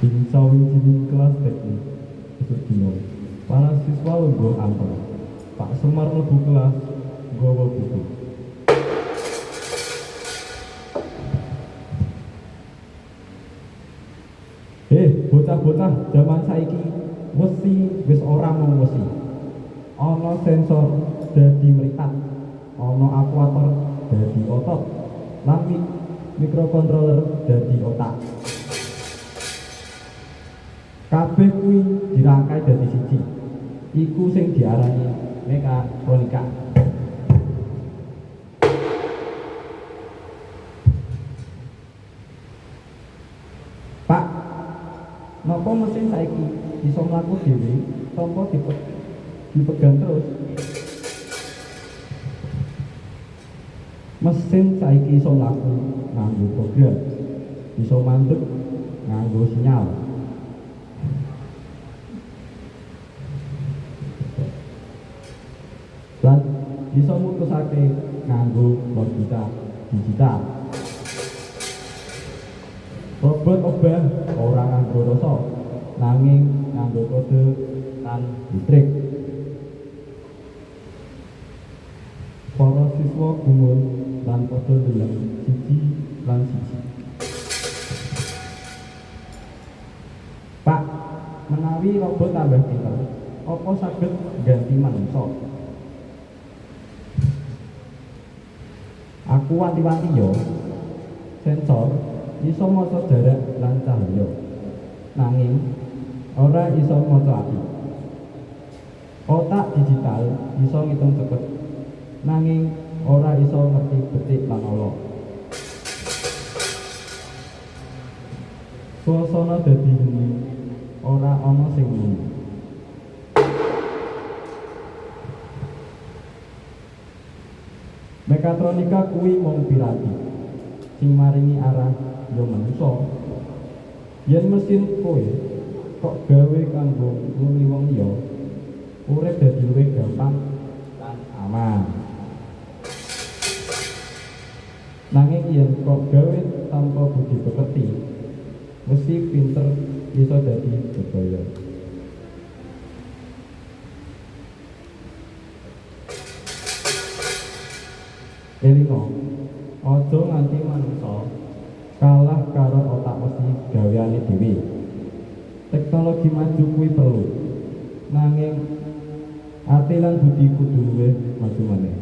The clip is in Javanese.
Ing sawijining kelas teknik esuk dina, para siswa lungguh anteng. Pak Semar mlebu kelas nggawa buku. Eh, bocah-bocah jaman saiki wesi wis ora mung wesi. Ana sensor dadi mripat, ana aktuator dadi otot, lan microcontroller dadi otak. Kabeh kuwi dirangkai dadi siji. Iku sing diarani mekatronika. Pak, napa mesin saiki iso mlaku dhewe tanpa dipegang terus? Mesin saiki iso mlaku nganggo program, iso mandeg nganggo sinyal. Lan iso mutusake nganggo logika digital. Robot obah ora nganggo rasa, nanging nganggo kode lan listrik. Para siswa gumun lan padha ndeleng siji lan siji. Pak, menawi robot tambah pinter, apa saged ngganti manungsa? Aku wanti-wanti ya. Sensor iso maca jarak lan cahya, nanging ora iso maca ati. Otak digital iso ngitung cepet, nanging ora iso ngerti becik lan ala. Swasana dadi hening, ora ana sing muni. Mekatronika kuwi mung piranti sing maringi arah ya manungsa. Yen mesin kowe kok gawe kanggo nglumi wong liya, urip dadi luwih gampang lan aman. Nanging yen kok gawe tanpa budi pekerti, wesi pinter iso dadi bebaya. Elinga, aja nganti manungsa kalah karo otak wesi gaweane dhewe. Teknologi maju kuwi perlu, nanging ati lan budi kudu luwih maju maneh.